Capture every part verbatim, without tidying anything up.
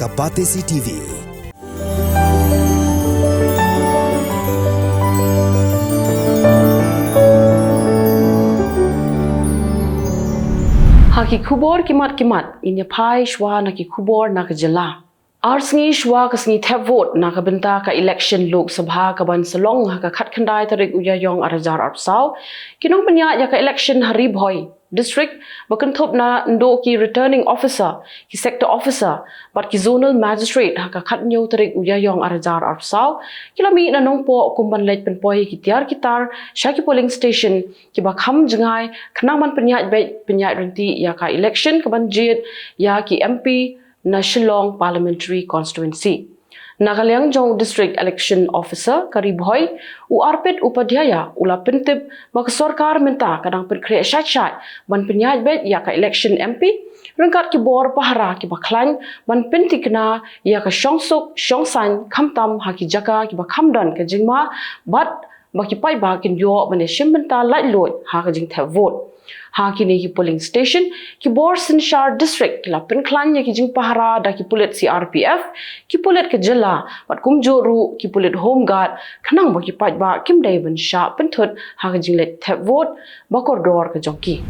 A Batesi T V. Ha ki khubor ki mat ki mat, ngin ïa phai shuwa na ki khubor na ka jylla. Ar sngi shuwa ka sngi thep vote na ka bynta ka election Lok Sabha ka ban sa long ha ka khatkhyndai tarik u Ïaïong ar hajar arphew saw, ki nongpynïaid ïa ka election ha Ri Bhoi District, ba kynthup na ndu ki returning officer, ki sector officer, bad ki zonal magistrate ha ka khathynñiew tarik u Ïaïong ar hajar arphew saw, ki la mih na Nongpoh kum ban leit pynpoi ki tiar ki tar sha ki polling station kiba kham jngai, khnang ban pynïaid beit pynïaid ryntih ïa ka election ka ban jied ïa ki M P na Shillong Parliamentary Constituency. Na ka liang jong u District Election Officer ka Ri Bhoi, u Arpit Upadhyaya, u la pyntip ba ka sorkar mynta ka dang pynkhreh shai shai ban pynïaid beit ïa ka election M P, ryngkat ki bor pahara kiba khlaiñ ban pynthikna ïa ka shongsuk shongsaiñ, khamtam ha ki jaka kiba kham don ka jingma, bad ba ki paidbah kin ïoh ban ïashim bynta laitluid ha ka jingthep vote. Ha kine ki polling station, ki bor synshar district ki la pynkhlaiñ ïa ki jingpahara da ki pulit C R P F, ki pulit ka jylla, bad kumjuh ruh ki pulit Home Guard, khnang ba ki paidbah kim dei ban shah pynthut ha ka jingleit thep vote ba kordor ka jong ki.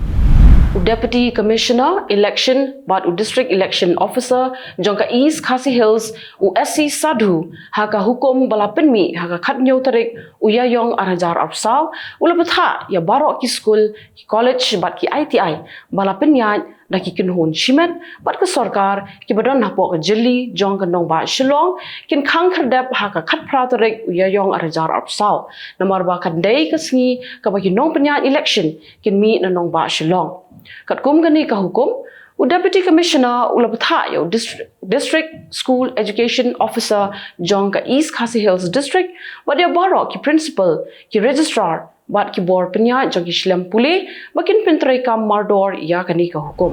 U Deputy Commissioner Election bad u District Election Officer jong ka East Khasi Hills, u S C Sadhu, ha ka hukum ba la pynmih ha ka khathynñiew tarik u Ïaïong ar hajar arphew saw, u la bthah ïa baroh ki skul, ki college bad ki I T I ba la pynïaid da ki kynhun shimet bad ka sorkar kiba don hapoh ka jylli jong ka nongbah Shillong, kin khang khyrdep ha ka khatphra tarik u Ïaïong ar hajar arphew saw, namar ba kan dei ka sngi kaba ki nongpynïaid election kin mih na nongbah Shillong. Katkum kane ka hukum, u Deputy Commissioner u la bthah ïa u Dist-, District School Education Officer jong ka East Khasi Hills District, bad ïa baroh ki principal, ki registrar, bad ki bor pynïaid jong ki shlem pule, ba kin pyntreikam mardor ïa kane ka hukum.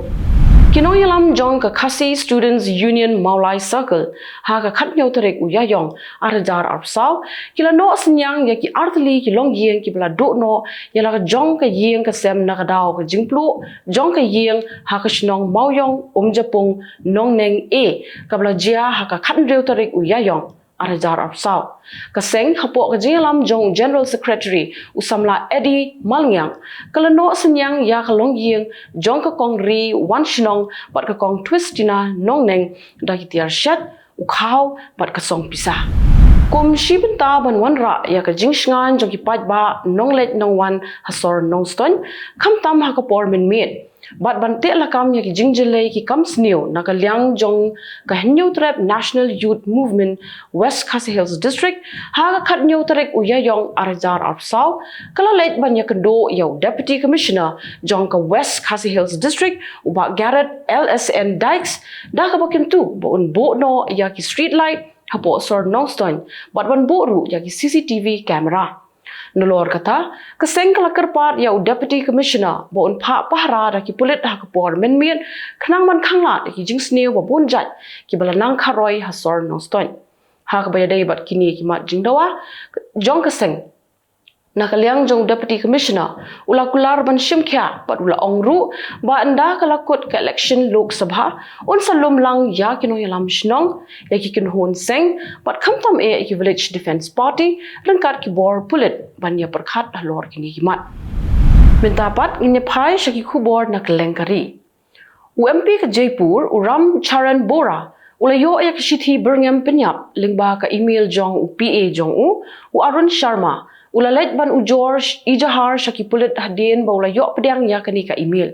Ki nongïalam jong ka Khasi Students Union Mawlai Circle, ha ka khathynñiew tarik u Ïaïong ar hajar arphew saw, ki la noh synñiang ïa ki artylli ki longïing kiba la duh noh ïa la ka jong ka ïing ka sem na ka daw ka jingpluh jong ka ïing ha ka shnong Mawïong Umjapung Nongneng A, kaba la jia ha ka khathynriew tarik u Ïaïong ar hajar arphew saw. Ka seng hapoh ka jingïalam jong u General Secretary u samla Eddie Malngiang, ka la noh synñiang ïa ka longïing jong ka Kong Ri Wanshnong bad ka Kong Twistina Nongneng da ki tiar shet, u khaw bad ka song pisa. Kum shi bynta ban wanrah ïa ka jingshngaiñ jong ki paidbah nongleit nongwan ha sor Nongstoiñ, khamtam ha ka por mynmiet, bad ban teh lakam ïa ki jingjyllei ki kam sniew na ka liang jong ka Hynñiewtrep National Youth Movement West Khasi Hills District, ha ka khathynñiew tarik u Ïaïong ar hajar arphew saw, ka la leit ban ïakynduh ïa u Deputy Commissioner jong ka West Khasi Hills District, u Bah Garod L S N Dykes, da kaba kyntu ba un buh noh ïa ki street light hapoh sor Nongstoiñ, bad ban buh ruh ïa ki C C T V camera. Nalor kata, ka seng ka la kyrpad ïa u Deputy Commissioner ba un phah pahara da ki pulit ha ka por mynmiet, khnang ban khanglad ïa ki jingsniew ba bun jait kiba la nang kharoi ha sor Nongstoiñ. Ha kaba ïadei bad kine ki mat jingdawa jong ka seng, na ka liang jong u Deputy Commissioner, u la kular ban shim khia bad u la ong ruh ba ynda ka la kut ka election Lok Sabha, un sa lum lang ïa ki nongïalam shnong, ïa ki kynhun seng, bad khamtam eh ïa ki Village Defence Party, ryngkat ki bor pulit ban ïa pyrkhat halor kine ki mat. Mynta pat ngin ïa phai sha ki khubor na kylleng ka ri. U M P ka Jaipur, u Ram Charan Bora, u la ïoh ïa ka shithi byrngem pynïap lyngba ka email jong u P A jong u, u Arun Sharma, u la leit ban ujor sh-, ijahar sha ki pulit hadien ba u la ïoh pdiang ïa kane ka email.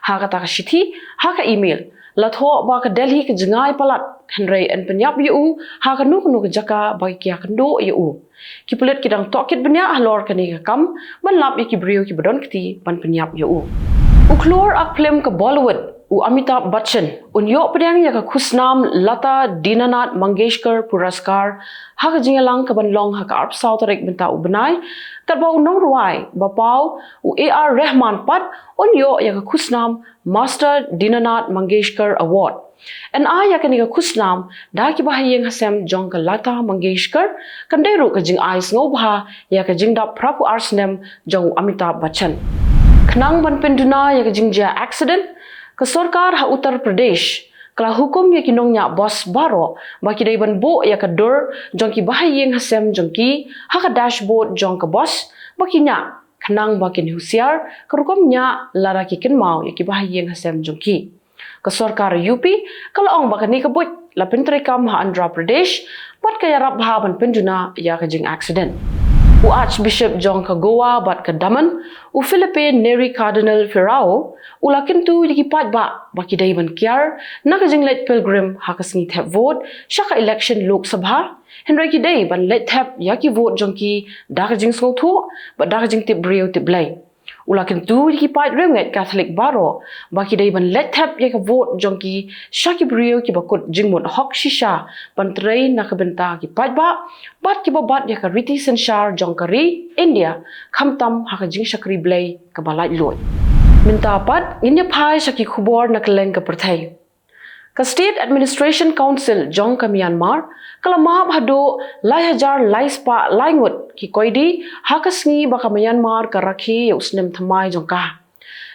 Ha kata ka shithi, ha ka email, la thoh ba ka Delhi ka jngai palat, hynrei yn pynïap ïa u ha kano kano ka jaka ba ki ïakynduh ïa u. Ki pulit ki dang tohkit bniah halor kane ka kam, ban lap ïa ki briew kiba don kti ban pynïap ïa u. U khlur ak phlim ka Bollywood, u Amitabh Bachchan, un ïoh pdiang ïa ka khusnam Lata Dinanath Mangeshkar Puraskar ha ka jingïalang kaban long ha ka arphew saw tarik mynta u bnai, katba u nongrwai ba paw, u A R Rahman pat, un ïoh ïa ka khusnam Master Dinanath Mangeshkar Award. Yn ai ïa kane ka khusnam da kiba ha ïing ha sem jong ka Lata Mangeshkar, kan dei ruh ka jingai sngewbha ïa ka jingdap phra phew ar snem jong u Amitabh Bachchan. Khnang ban pynduna ïa ka jingjia accident, ka sorkar ha Uttar Pradesh ka la hukum ïa ki nongñiah bus baroh ba ki dei ban buh ïa ka dur jong ki bahaïing hasem jong ki ha ka dashboard jong ka bus ba ki ñiah, khnang ba kin husiar ka rukom ñiah lada ki kynmaw ïa ki bahaïing hasem jong ki. Ka sorkar U P ka la ong ba kane ka buit la pyntreikam ha Andhra Pradesh bad ka ïarap bha ban pynjuna ïa ka jing accident. U Archbishop jong ka Goa bad ka Daman, u Felipe Neri Cardinal Ferrao, u la kyntu ïa ki paidbah ba ki dei ban kiar na ka jingleit pilgrim ha ka sngi thep vote sha ka election Lok Sabha, hynrei ki dei ban leit thep ïa ki vote jong ki da ka jingsngewthuh bad da ka jingtip briew tip Blei. U la kyntu ïa ki paid riewngeit Katholik baroh ba ki dei ban leit thep ïa ka vote jong ki sha ki briew kiba kut jingmut hok shisha ban trei na ka bynta ki paidbah bad kiba bat ïa ka riti synshar jong ka ri India, khamtam ha ka jingshakri Blei kaba laitluid. Mynta pat ngin ïa phai sha ki khubor na kylleng ka pyrthei. Ka State Administration Council jong ka Myanmar ka la map haduh lai hajar lai spah lai ngut ki koidi ha ka sngi ba ka Myanmar ka rakhe ïa u snem thymmai jong ka.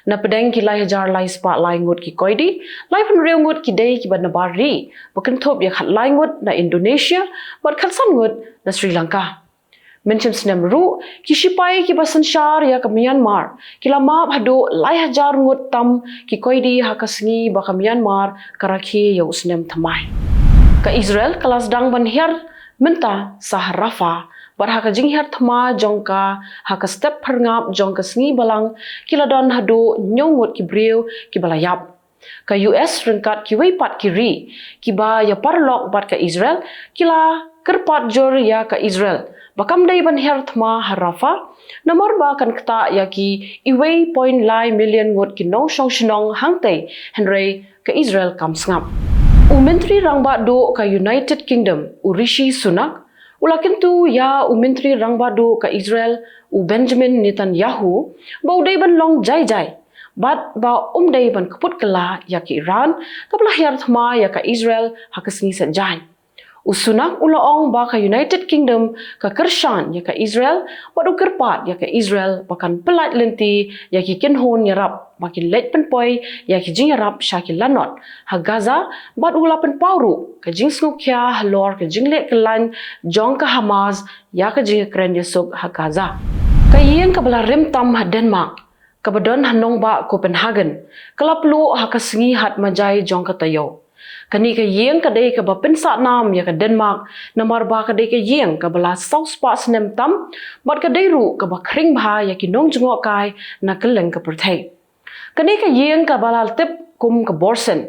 Na pdeng ki lai hajar lai spah lai ngut ki koidi, laiphew hynriew ngut ki dei kiba na bar ri, ba kynthup ïa khatlai ngut na Indonesia bad khatsan ngut na Sri Lanka. Mynshem snem ruh, ki shipai kiba synshar ïa ka Myanmar ki la map haduh lai hajar ngut tam ki koidi ha ka sngi ba ka Myanmar ka rakhe ïa u snem thymmai. Ka Israel ka la sdang ban hiar mynta sha Rafah bad ha ka jinghiar thma jong ka ha ka step phyrngap jong ka sngi Balang, ki la don haduh hynñiew ngut ki briew kiba la ïap. Ka U S ryngkat kiwei pat ki ri kiba ïa paralok bad ka Israel ki la kyrpad jur ïa ka Israel ba kam dei ban hiar thma ha Rafah, namar ba kan ktah ïa ki uwei point lai million ngut ki nongshong shnong hangtei, hynrei ka Israel kam sngap. U Myntri Rangbah Duh ka United Kingdom, u Rishi Sunak, u la kyntu ïa u Myntri Rangbah Duh ka Israel, u Benjamin Netanyahu, ba u dei ban long jai jai bad ba um dei ban kput kylla ïa ka Iran kaba la hiar thma ïa ka Israel ha ka sngi Saitjaiñ. U Sunak u la ong ba ka United Kingdom ka kyrshan ïa ka Israel bad u kyrpad ïa ka Israel ba kan pyllait lynti ïa ki kynhun ïarap ba kin leit pynpoi ïa ki jingïarap sha ki lanot ha Gaza, bad u la pynpaw ruh ka jingsngewkhia halor ka jingleh kyllaiñ jong ka Hamas ïa ka jingkren ïasuk ha Gaza. Ka ïing kaba la rim tam ha Denmark, kaba don ha nongbah Copenhagen, ka la pluh ha ka sngi Hat Majai jong ka taïew. Kane ka ïing ka dei kaba pynsah nam ïa ka Denmark, namar ba ka dei ka ïing kaba la saw spah snem tam bad ka dei ruh kaba khring bha ïa ki nongjngohkai na kylleng ka pyrthei. Kane ka ïing kaba la tip kum ka Borsen,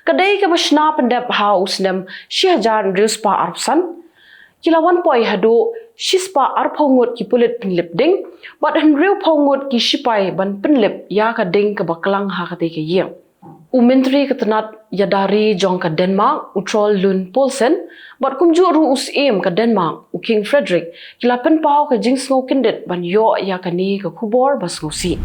ka dei kaba shna pyndep ha u snem shi hajar hynriew spah arphew san. Ki la wan poi haduh shi spah arphew ngut ki pulit pynlip ding bad hynriewphew ngut ki shipai ban pynlip ïa ka ding kaba klang ha katei ka ïing. U Myntri ka tnat ïada ri jong ka Denmark, u Troels Lund Poulsen, bad kumjuh ruh u Syiem ka Denmark, u King Frederick, ki la pynpaw ka jingsngew kyndit ban ïoh ïa kane ka khubor ba sngewsih.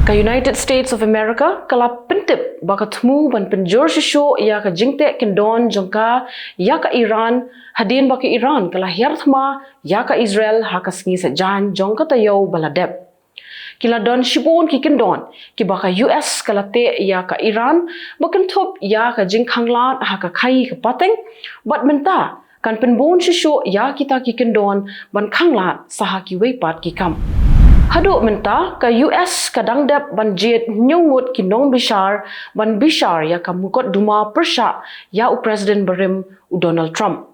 Ka United States of America ka la pyntip ba ka thmu ban pynjur shuh shuh ïa ka jingteh kyndon jong ka ïa ka Iran, hadien ba ka Iran ka la hiar thma ïa ka Israel ha ka sngi Saitjaiñ jong ka taïew ba la dep. Ki la don shibun ki kyndon kiba ka U S ka la teh ïa ka Iran ba kynthup ïa ka jingkhanglad ha ka khaii ka pateng, bad mynta kan pynbun shuh shuh ïa kita ki kyndon ban khanglad sha ha kiwei pat ki kam. Haduh mynta ka U S ka dang dep ban jied hynñiew ngut ki nongbishar ban bishar ïa ka mukotduma pyrshah ïa u President barim, u Donald Trump.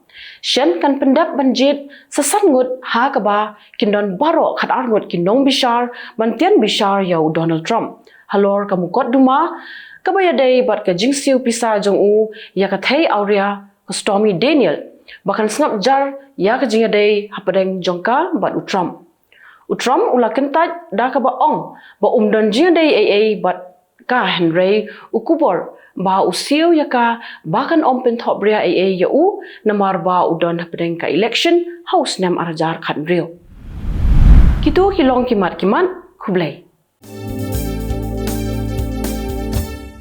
Shen kan pyndep ban jied sa san ngut, ha kaba kin don baroh khatar ngut ki nongbishar ban tian bishar ïa u Donald Trump halor ka mukotduma kaba ïadei bad ka jingsiew pisa jong u ïa ka thei awria, ka Stormy Daniel, ba kan sngap jar ïa ka jingïadei hapdeng jong ka bad u Trump. U Trump u la kyntait da kaba ong ba um don jingïadei ei ei bad ka, hynrei u kubur ba u siew ïa ka ba kan ym pynthohbria ei ei ïa u namar ba u don hapdeng ka election ha u snem ar hajar khathynriew. Kito ki long ki mat ki mat, khublei.